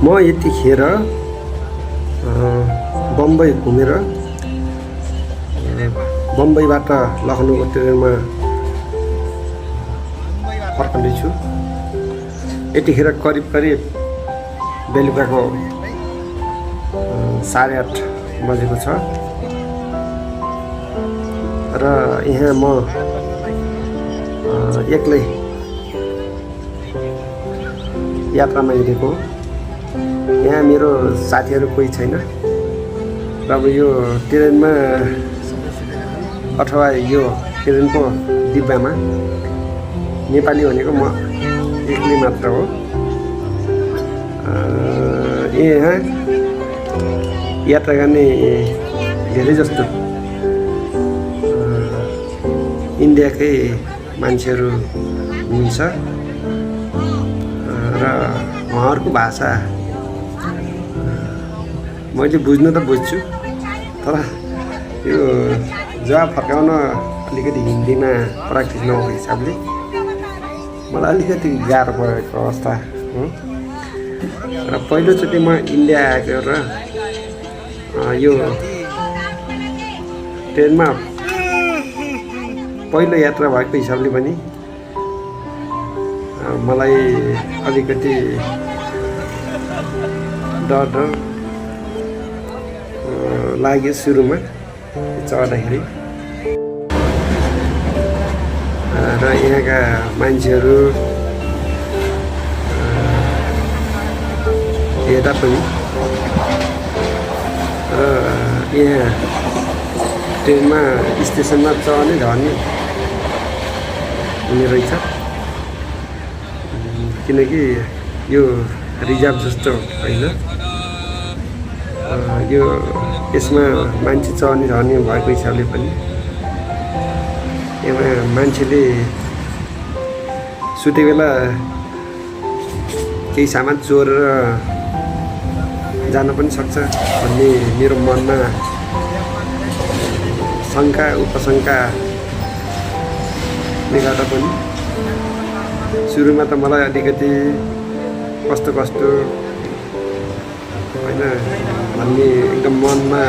म यतिखेर बम्बई घुमेर बम्बईबाट लखनऊको ट्रेनमा फर्कँदैछु। यतिखेर करिब बेलुकाको 8:30 बजेको छ र यहाँ म एक्लै यात्रामा हिँडेको। यहाँ मेरो साथीहरू कोही छैन र अब यो ट्रेनमा अथवा यो ट्रेनको डिब्बामा नेपाली भनेको म एक्लै मात्र हो। यहाँ यात्रा गर्ने धेरै जस्तो इन्डियाकै मान्छेहरू हुनुहुन्छ र उहाँहरूको भाषा मैले बुझ्नु त बुझ्छु, तर यो जवाब फर्काउन अलिकति हिन्दीमा प्र्याक्टिस नभएको हिसाबले मलाई अलिकति गाह्रो परेको अवस्था हो। र पहिलोचोटि म इन्डिया आएको र यो ट्रेनमा पहिलो यात्रा भएको हिसाबले पनि मलाई अलिकति डर लाग्यो सुरुमा चढ्दाखेरि। र यहाँका मान्छेहरू हेर्दा पनि र यहाँ ट्रेनमा स्टेसनमा चढ्ने झर्ने हुने रहेछ, किनकि यो रिजर्भ जस्तो होइन। यो यसमा मान्छे चढ्ने झर्ने भएको हिसाबले पनि यसमा मान्छेले सुते बेला केही सामान चोरेर जान पनि सक्छ भन्ने मेरो मनमा शङ्का उपशङ्काले गर्दा पनि सुरुमा त मलाई अलिकति कस्तो होइन भन्ने एकदम मनमा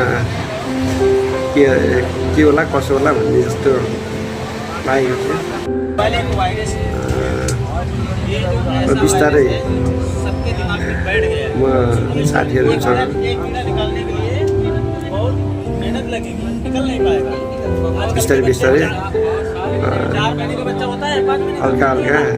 के होला कसो होला भन्ने जस्तो लागेको थियो। र बिस्तारै म साथीहरूसँग बिस्तारै हल्का